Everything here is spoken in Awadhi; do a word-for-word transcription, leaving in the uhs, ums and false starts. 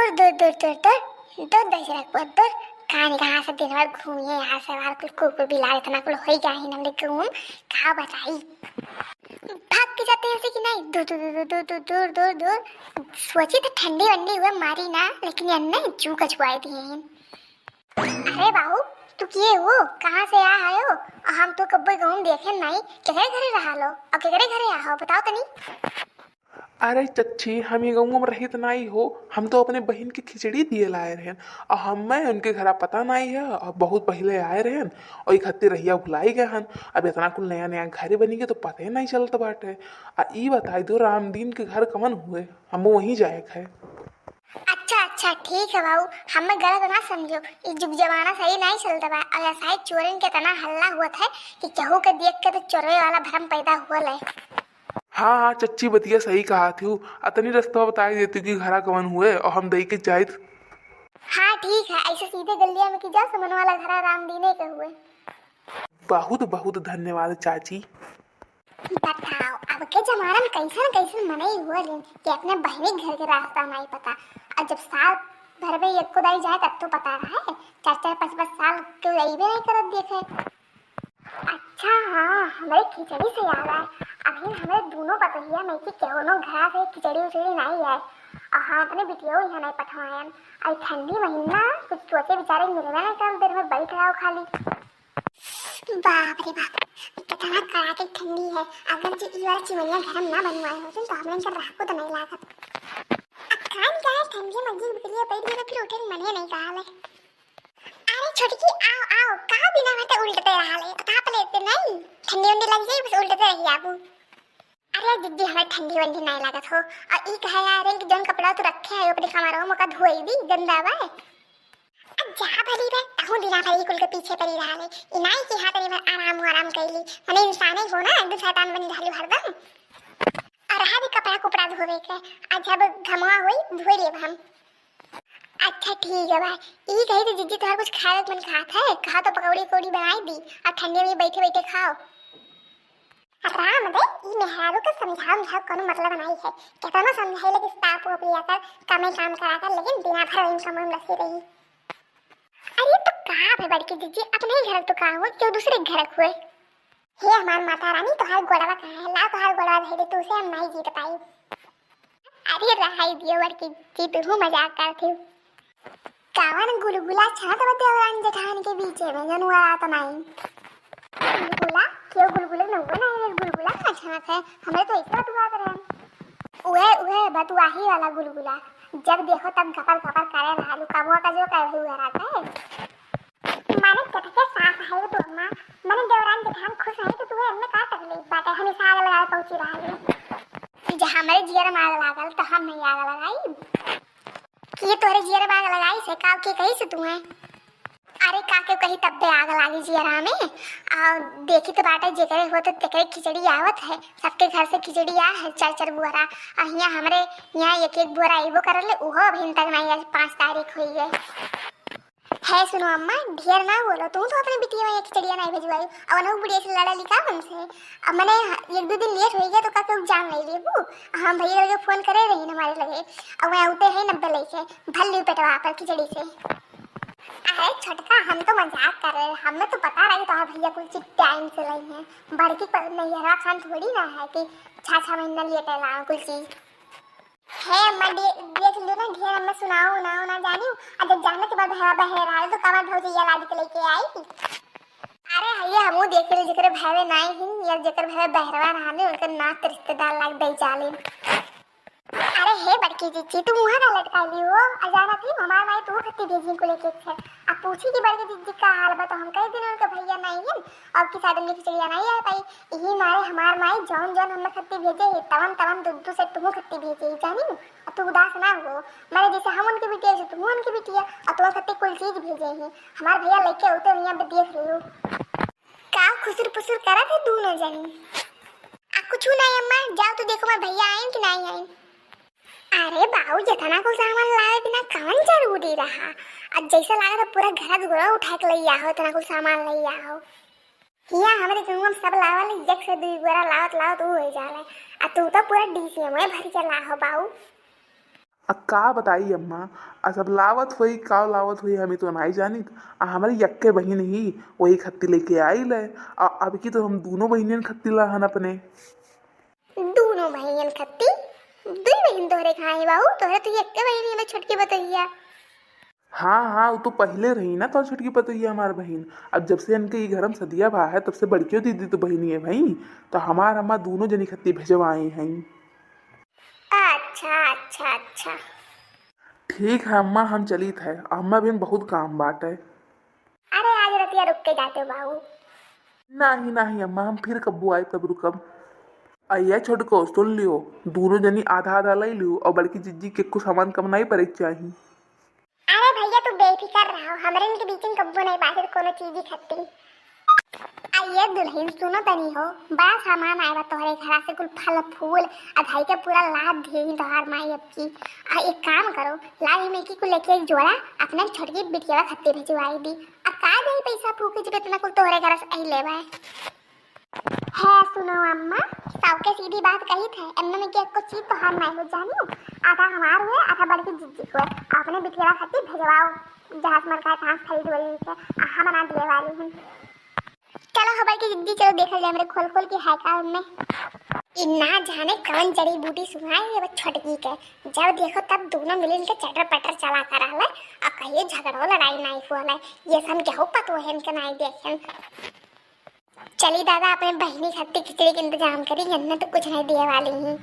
दूर, दूर, दूर, दूर, दूर, दशरथ को दूर। कहाँ नहीं, कहाँ से दिन भर घूमिए यहाँ से वहाँ, कुल कुकुर बिलार इतना कुल हो गया है हमरे गाँव में, का बताई। भाग के जाते हैं ऐसे कि नहीं, दूर, दूर, दूर। सोची तो ठंडी वंडी हुए मारी ना, लेकिन ये नहीं, जू कछुआए दिए हैं। अरे बाबू, तू किए हो, कहाँ से आ आयो? हम तो कब्बे गाँव में देखे नहीं, केकरे घरे रहा लो और केकरे घरे आ हो, बताओ तनी। अरे चच्ची, हम ये गाँव में रहित नाई हो, हम तो अपने बहिन के खिचड़ी दिए लाए रहन, और हम मैं उनके घरा पता नाई है, और बहुत पहले आए रहन, और एक हत्ती रहिया भुलाई गए हन। अब इतना कुल नया नया घर बनी के तो पता ही नहीं चलत बाटे। आ ई बताई दो, रामदीन के घर कवन हुए, हम वहीं जाए के है। अच्छा, अच्छा, ठीक है बाबू, हमें गलत ना समझो, ई जुग जमाना सही नहीं चलत बा, और ऐसा ही चोरन के इतना हल्ला हुआ है कि केहू के देख के तो चोरवे वाला भरम पैदा हुआ है। हाँ, हाँ, चच्ची बतिया सही कहा थी। अतनी रस्तवा बताई देती कि घरा कवन हुए और हम दई के जाइत। हाँ, ठीक है, ऐसे सीधे गलिया में कि जा सुमन वाला घरा रामदीने के हुए। बहुत, बहुत धन्यवाद चाची। बताओ, अब के जमाना में कैसन, कैसन मनई हुआ लेन कि अपने बहिनी के घर के रास्ता नहीं पता। और जब साल भर में एको दाई जाए तब तो पता रहे, चार, चार, पाँच, पाँच साल के अइबे नहीं करत देखे। अच्छा हाँ, हमरे खिचड़ी से याद आए, अभी हमरे दोनों पतोहिया में कि केहूनो घर से खिचड़ी उचड़ी नहीं आए, और हम अपने बिटिया यहाँ नहीं पठवाएन। आई ठंडी महीना, कुछ सोचे विचारे मिलबे नहीं करल, देर में बैठ रहो खाली। बाप रे बाप, कितना कड़ाके ठंडी है। अगर जे ई वाला चिमनिया घर में ना बनवाए होते तो हमरे इनकर रहको तो नहीं लागत। अब कान का है, ठंडी में अजीब बिजलिया बैठ गई तो फिर उठे के मने नहीं कहा ले। अरे छोटकी, आओ, आओ, का बिना बाटे उल्टते रहा ले, ताप लेते नहीं, ठंडी उंडी लग जाई, बस उल्टते रही आबू। अरे जिज्जी, हमें ठंडी वंडी नहीं लागत हो, और ई कहे यार कि जौन कपड़ा तू रखे है अपने कमरवा में, ओका धोई दी, गंदा बा। अब जा भली बे, तहूँ दिना भर ई कुल के पीछे पड़ी रहा ले, ई नाई कि हाँ तनी भर आराम आराम कैली, मने इंसाने हो ना, एकदम शैतान बनी रहलू हरदम। और रहा भी कपड़ा कुपड़ा धोवे के, आ जब घमवा होई धोई लेब हम। अच्छा ठीक है भाई, ई कही तो जिज्जी तोहर कुछ खाए के मन खात है, कहा तो पकौड़ी उकौड़ी बनाई दी, और ठंडी में बैठे बैठे खाओ। राम दे, ई मेहरारू के समझाओ, समझाओ कोनो मतलब नहीं है, केतनो समझाई लेकिन ताप वो पिया कर, कमे काम करा कर, लेकिन दिना भर वही कमरे में लसी रही। अरे तो का है बड़की जिज्जी, अपने ही घर तो का हुआ, क्यों दूसरे घर हुए? हे हमार माता रानी, तोहार गोड़वा कहाँ है? ला तोहार गोड़वा धइले, तू से हम नहीं जीत पाई। अरे रहाई दियो बड़की जिज्जी, तू मजाक करत हो। कावन गुलगुला छात बा देवरान जेठान के बीचे में, जनुआ रात नाई। गुलगुला? क्यों गुलगुला न हुआ ना, ये गुलगुला का छात है, हमें तो ऐसा बतुआ रहे हैं। उहे, उहे बतुआही वाला गुलगुला, जब देखो तब घपर घपर करे रहलू, कबुआ का जो कहे हुआ रहता है। माने कटके सास है वो तो अम्मा, माने देवरान जेठान खुश है तो तुम्हें हमने का तकलीफ बाटे, हमेशा आग लगावे पहुंची रहा है। जब हमारे जियर में आग लागल तो हम नहीं आग लगाई। कि ये तोहरे जियर में आग लगाई से का, के कही से तू है? अरे का के कही तब्बे आग लागी जियरा में। आ देखी तो बाटे जेकरे हो तो तेकरे खिचड़ी आवत है, सबके घर से खिचड़ी आ है चार चार बुअरा। आ हियाँ हमरे यहाँ एक एक बुअरा अइबो करल, उहो अभी तक नहीं आए, पाँच तारीख हुई है। है सुनो अम्मा, ढेर ना बोलो, तू तो अपने बिटिया में एक चिड़िया नहीं भेजवाई, और उन्हें बुढ़िया से लड़ा लिखा हमसे। अब मैंने एक दो दिन लेट हो गया तो का क्यों जान नहीं लेबू? हम भैया लगे फोन करे रही न हमारे लगे, और मैं उठे है नब्बे लेके भर लियो पेटवा पर खिचड़ी से। अरे छोटका, हम तो मजाक कर रहे, हमें तो पता रही तो भैया कुल चीज टाइम से लाई है। बड़की प-, नैहरा खान थोड़ी ना है कि छह छह महीना लेट है लाओ कुल चीज। हे अम्मा, दे-, देख लो ना, ढेर अम्मा सुनाओ, उनाओ ना जानी। आ जब जाने के बाद भैया बहरे रहा तो कमर भौजैया लाद के लेके आई। अरे हइया, हमहू देख ले, जेकरे भैवे नाई हिन या जेकर भैवे बहरवा रहा ने, उनकर नात रिश्तेदार लाग दई जाले। अरे हे बड़की जिज्जी, तू मुँह ना लटका ली हो। आ जाना थी हमार माई तू खत्ती भेजी को लेके छे। आ पूछी कि बड़की जिज्जी का हाल बा, तो हम कह दिन उनके भैया नाई हिन, अब की शादी में खिचड़िया नाई आ पाई। यही मारे हमार माई जौन जौन हमें खत्ती भेजे है, तवन तवन दुद्दू से तुहू खत्ती भेजे है, जानी? आ तू उदास ना हो, मारे जैसे हम उनके बिटिया, जैसे तुहू उनके बिटिया, आ तू खत्ती कुल चीज भेजे है। हमार भैया लेके उते हुई अब देख रही हो। का खुसुर पुसुर करत है दोनों जनी? आ कुछ ना अम्मा, जाओ तो देखो मार भैया आइन कि नहीं आइन। अरे बाऊ, जितना कुल सामान लावे बिना कवन जरूरी रहा? आज जैसे लागत है पूरा घर गोरा उठा के लई आहो, इतना कुल सामान लई आहो। हिया हमरे गाँव में सब लावल, एक से दुई बोरा लावत लावत ऊ हो जाला। आ तू तो पूरा डीसीएम में भर के लाहो बाऊ। अब का बताई अम्मा, आ सब लावत होई, का लावत होई, हमी तो नाई जानित। आ हमरी यक्के बहिन ही, वही खत्ती लेके आइल है। आ अब की तो हम दूनो बहिनियन खत्ती लाहन अपने। दूनो बहिनियन खत्ती? दुई बहिन तोहरे कहाँ है बाऊ? तोहरे तो यक्के बहिन है, छोटकी पतोहिया। हाँ, हाँ, वो तो पहिले रही ना तोर छोटकी पतोहिया हमार बहिन। अब जब से इनके ई घर में सदिया भा है, तब से बड़कियो दीदी तो बहिनी है भाई। तो हमार अम्मा दूनो जनी खत्ती भेजवाए हैं। अच्छा, अच्छा, अच्छा। ठीक है अम्मा, हम चलित है, अम्मा बिन बहुत काम बाटे। अरे आज रतिया रुक के जाते बाऊ। नाही, नाही अम्मा, हम फिर कब्बो आए तब रुकब। अइया छोटको, सुन लियो, दूनो जनी आधा आधा लई लियो और बड़की जिज्जी के कुछ सामान कम नहीं पड़े के चाही। अरे भैया तू बेफिकर रहो, हमरे इनके बीच में कब्बो नहीं बाटे कोनो चीज ही खत्ती। अइया दुल्हन सुनो तनी हो, बड़ा सामान आए बा तोहरे घरा से, कुल फल फूल, अधाई के पूरा लाद दिए तोहार माई अब की। आ एक काम करो, लाई में की कुल लेके एक जोड़ा अपने छोटकी बिटिया खत्ती भिजवाई दी। आ का दे पैसा फूके जब इतना कुल तोहरे घरा से आई लेबा। है सुनो अम्मा, सबके सीधी बात कही थे, एमने में के एको चीज तोहार नहीं हो जानियो, आधा हमार हुए, आधा बड़की जिज्जी हुए, अपने बिटिया खातिर भेजवाओ, जहाँ से मन कहे तहाँ से खरीद वही से, आ हम ना दिए वाली हूँ। चलो हो बड़की जिज्जी, चलो देखल जाए मेरे खोल खोल के है का उनमें। ई ना जाने कौन जड़ी बूटी सुनाई है वो छोटकी के, जब देखो तब दोनों मिल इनके चटर पटर चला कर रहले, आ कहिए झगड़ो लड़ाई नहीं हुआ है, ये सन केहू पतोहन के नहीं देखें। चली दादा, अपने बहिनी खातिर खिचड़ी के इंतजाम करी, इन्हें तो कुछ नहीं दिए वाली ही।